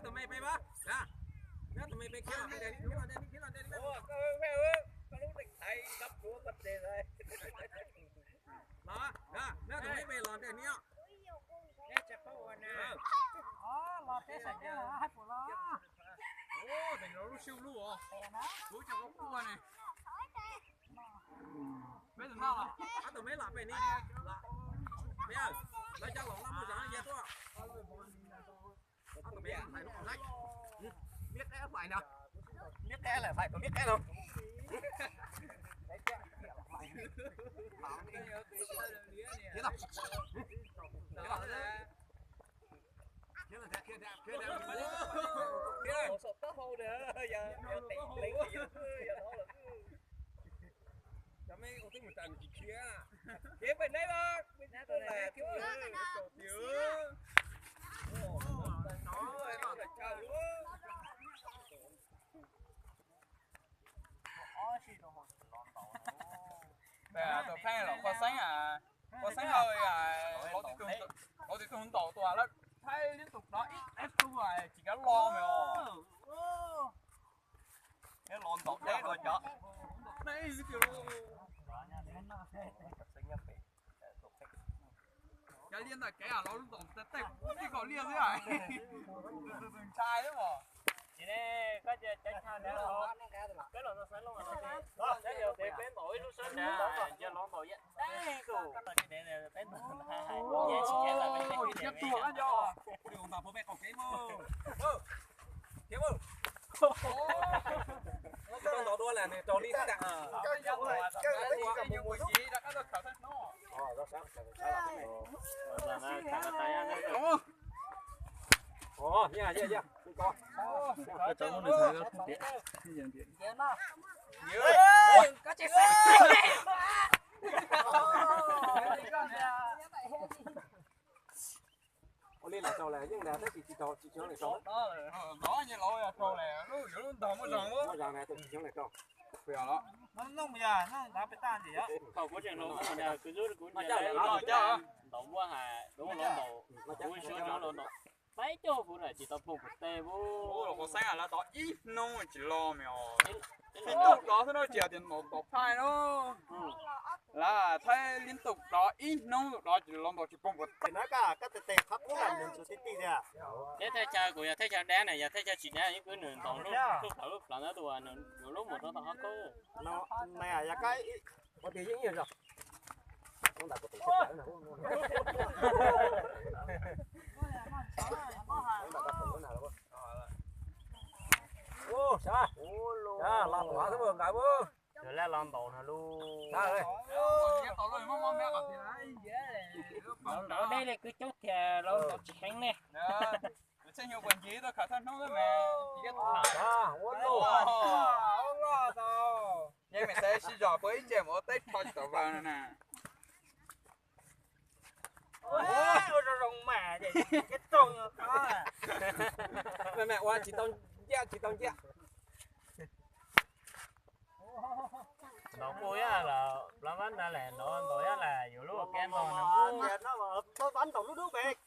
Tus me peb, tus me peb khiav los, khiav los, khiav los, khiav los. Los, tus me peb los nrog ni os. Los teb saib teb los hais puas los. Tus lub siab lub os. Kuv cov koj quaj ne. Peb tus no los, ob tus me los pem ni. Me, lawv cov los no muaj zog ya tuaj. Ob tus me hais lub qhov laib. Liab qab hais no. Liab qab lawm, hais tus liab qab no. Tus pheej los Khuas Xeeb, Khuas Xeeb hawm, lawv tib tug ntaus tua lawm, thaij liab tus dov ib tug tsis kav los me os. Los ntaus deb dua cov. Cov liaj ntawm kev los lub ntaus tej tij kaum liaj xwb. Tus ntshai xwb os. Peb los no saib loj, peb ntaus ib lub sab nrad, cia los ntaus ib tug. Peb ntaus ntau, peb qaum kev mus. Tsis tau ntau dua lawm, nws raug li xwb ntag. Ua li los raug lawm, yeej ntag, tab sis tsis raug, tsis xyoob lawm raug. Nov nyias laus yog raug lawm, lub yuav lub ntog muaj zog, muaj zog na, tus tsis xyoob lawm raug. Puas yog los? Thaum kuv tseem hluas, kuv ntawd kuv zub kuv ntias lawv ib tug ntawd, ntaus muab hais, lub los ntaus, kuv ib suab zub los ntaus. Peb caug kuv lawm tsis tau poob kuv tej. Ua los Khuas Xeeb lawv tau ib hnub tsis los me os. Ib tug dov xwb no tsis hais tias ntaus tau phaj no. Lawv thaij li tus dov ib hnub tus dov tsis los ntaus tsis poob kuv tej. Thiab thaj chaw kuv yog thaj chaw dab na, yog thaj chaw tsis dab yeej kwv nws ntaus lub plawv lub plawv ntawd tus nws yuav lub mus rau tom qhov kub. Los tuav xwb nqa. Los ntaus no lub. Los deb li kwv coob thiab los ntaus tsis heev ne. Txheej nyuag puas ncig tau khav thaj hnub me. Ua loj tau. Yeej me xav sib zog puas ib ce mus ua teb rho tsis tau vawg no na. Ua zoo zoo mas, me ua tsis tau nciaj tsis tau nciaj. Ntaus kuj yog los plav vab ntag lawm, ntaus ntaus yog lawm yuav lub kab ntog no.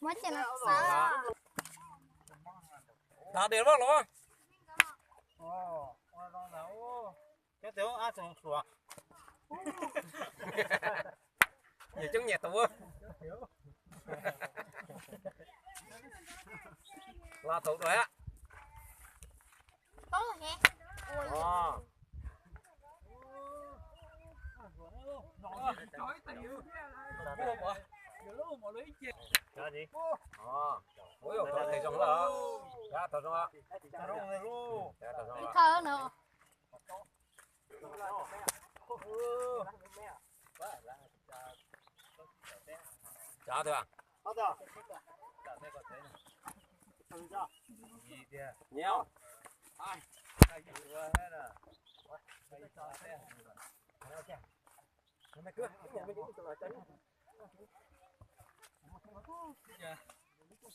Muab ces no xav. Ntaus des voj los. Yog coob nyiam tus. Los tus dua. Ua, tes zoo lawm. Tes zoo. Ib thawj no. Cov twg? Nyiam.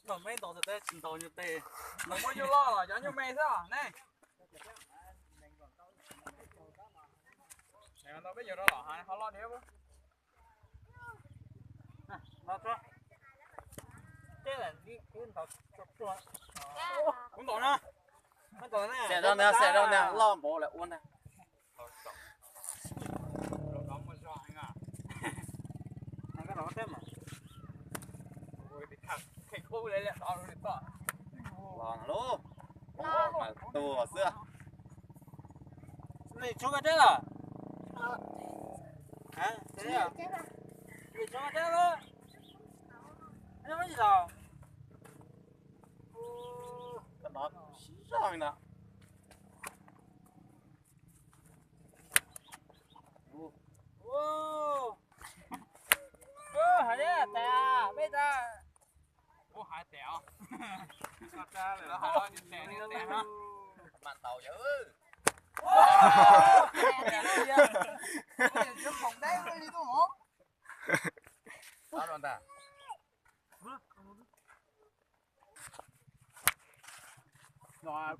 Thaum me ntaus tes tsis ntaus nyuag tes, ntaus muab nyuj loj los cov nyuj me xwb os ne. Ntaus peb yuav rau los hais ho loj diam. Kuv ntaus na. Xes rau ntag, xes rau ntag, loj npaum lawm ua ntag. Los lub, mas tuag xwb. Tshuav koj dab los? Tshuav koj dab los? Koj no siv zog li no. Hais tias tais, peb tais. Ub, hais tias os. Mam ntaus yawg.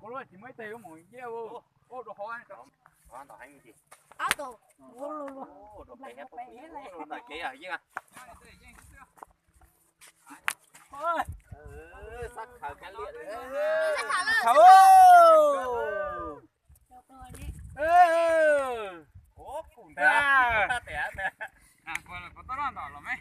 Kuv lub tsis muaj ib teg lub mus nyiaj ua rau qhov. Ob tug. Ntawm kev yeej. Xab khaws kab liam. Khaws. Ua kuv ntag. Tab tes ntag. Kuv tab loj ntom los me.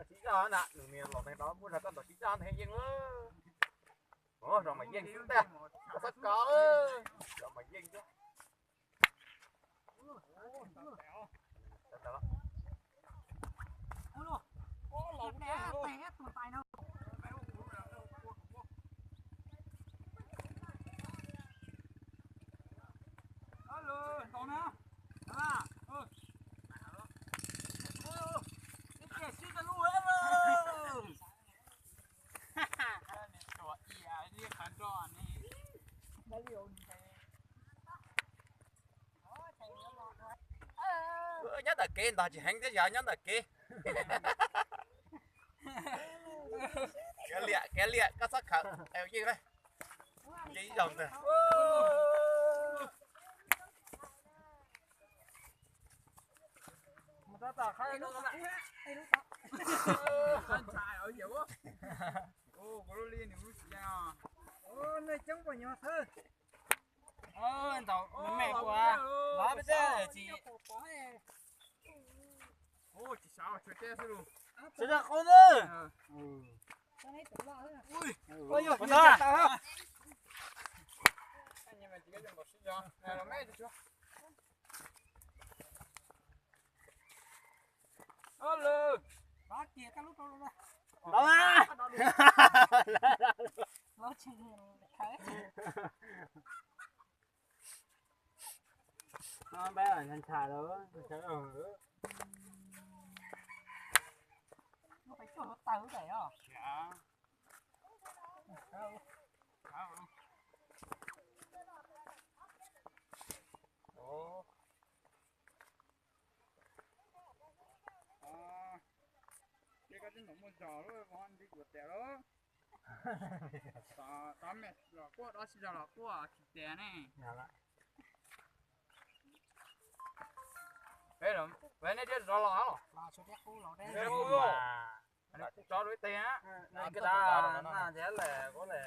Tsib zaj na, nws niag los neeg tau muaj zog koj ntaus tsib zaj nthe yeej. Ua zog mas yeej xwb ntag. Koj txhob kov, zog mas yeej xwb. Nyob ntawm kev ntog tsis heev thiab yog nyob ntawm kev. Kev liam, kev liam, koj txhob khawm. Yeej, yeej ib zaug ntag. Ntaus me me ua, los peb teb tsis. Sawv daws qhov ntawd. Ces koj tib ntaus muaj zog lub, nti kuv tias lub. Tab me los kuaj, dob sib zog los kuaj tsis tias ne. Peb, nej diab rov los los. Rov rau ib teg na. Koj tas na, ntiav lawm kuv lawm.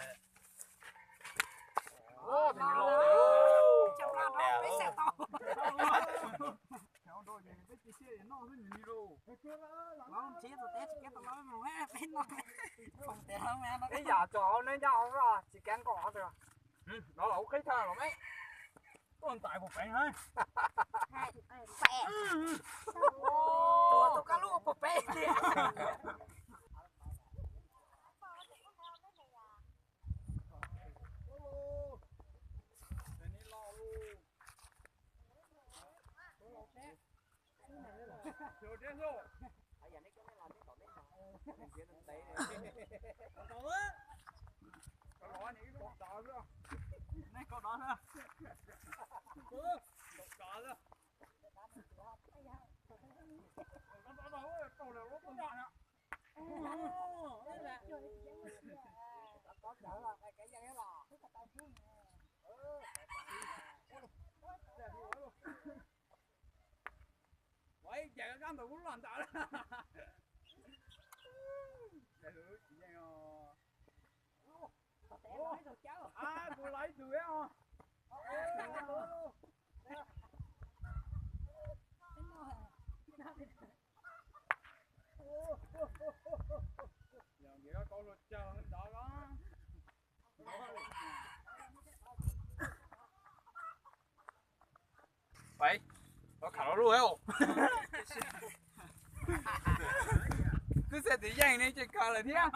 Ib yam tso hauv neb ncaj hauv tsis kav nkaus hauv. Los los ua qhib tag los me. Tuaj ntais puag pem na. Tus kab lub puag pem tiag. Ua ib ces kab ntawd kuj loj ntawd. Ces lub tsis yeej os. Kuv los ib tug os. Yog ntiav koj hlua tsawg ntawd los. Pais, los kham los luj. Twb xav tias yeej ne, ces kawg lawm thiab.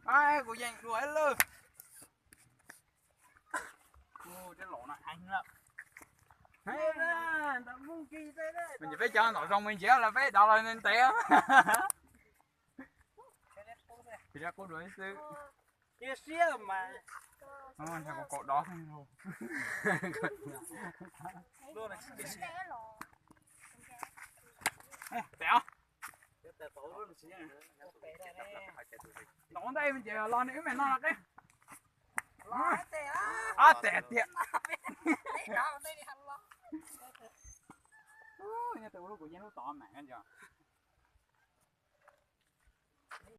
Pais, kuv yeej dua lawm. Ces peb cov nom zoo me ntsis los peb dov los ntev. Qub dua xwb. Kuv kaum dov. Tes os. Ntaus ntej me ntsis los ne, wb me no los qeb. Ab, tes tiag. Nyob tus lub kuv yeej lub tod mam nco.